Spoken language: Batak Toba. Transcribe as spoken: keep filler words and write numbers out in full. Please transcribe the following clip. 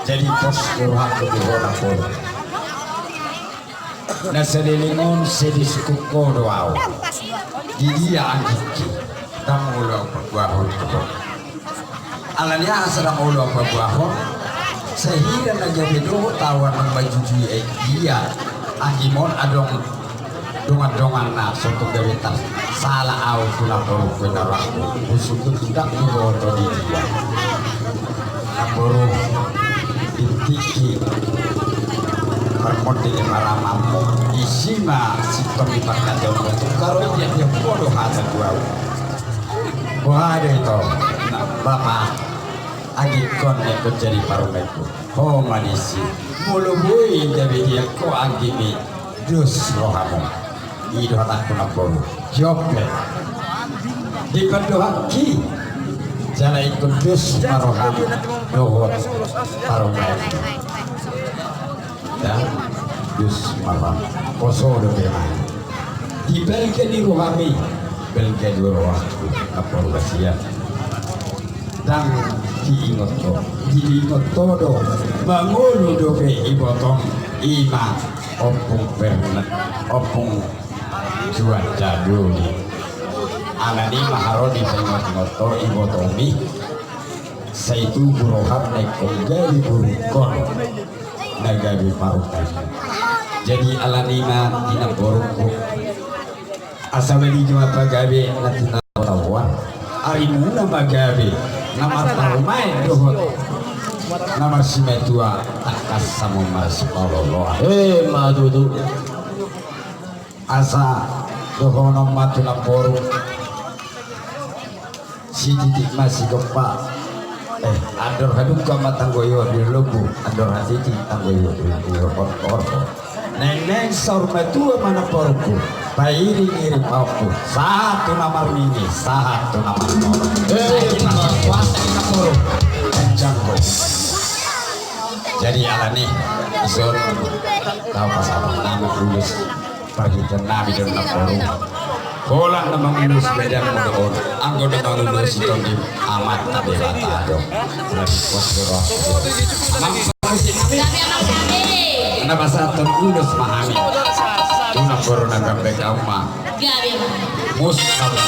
Jadi pos do rohangku tu ho namboru. Na saleleng on sai disungkun ho do ahu. Di dia anggingki? Ndang olo ahu paboahon tu ho. Alani aha so ndang olo ahu paboahon? Sahira na gabe dohot ahu annon manjujui aek dia, anggim on adong dongan-donganna, so tung gabe tarsala ahu tu namborungku na rohangku. Husungkun ndang diboto di dia. Namboru, di tingki marmonding ni paramangmu, isi ma sintong ni pangkataion, tu karo dia dia podo hata tu ahu. Boha do ito, na, bapa, anggingkon na ingkon jadi parumaenku. Ho ma disi. Molo boi gabe dia ho anggim i, dos rohamu. I do hatangku namboru. Jop be. Dipandohanki. Jala ingkon dos ma roham dohot parumaenmu. Ya, dos ma roham. Poso dope ma i. Di balga ni rohami, balga do rohangku namboru hasian. Ndang diingot ho, diingot ho do mangolu dope ibotong, i ma Ompung Pernet, Ompung Juanda Doli. Alani i ma haroa dipaingot-ingot ho ibotongmi. Sai tubu roham na ingkon gabe borungkon na gabe parumaenmu. Jadi alani i ma di namborungku, asa balga ma pagabe na tinatauan, arimuna ma gabe na marparumaen dohot na marsimatua, tangkas hamu marsipaolo-oloan. Emma tutu. Asa dohonon ma tu namboru. Sititik ma sigompa. Eh, andor hadungka ma tanggoihon di lombu, andor hatiti tanggoihon di lombu. Naeng-naeng saur matua ma namborungku, pairing-iring ma ompu, sahat tu na marnini, sahat tu na marnono. Eh, sahat tu na marnono. Janggo. Jadi alani i, ison tau pasahat nama ulos. Parhitean nami do namboru. Holan na mangulosi badanmu do on, anggo na mangulosi tondim Amanta Debata do. Jadi pos do rohangku. Amang parhite nami. Na pasahathon ulos ma hami tu namboru na gabe, hamu ma. Mus hamu.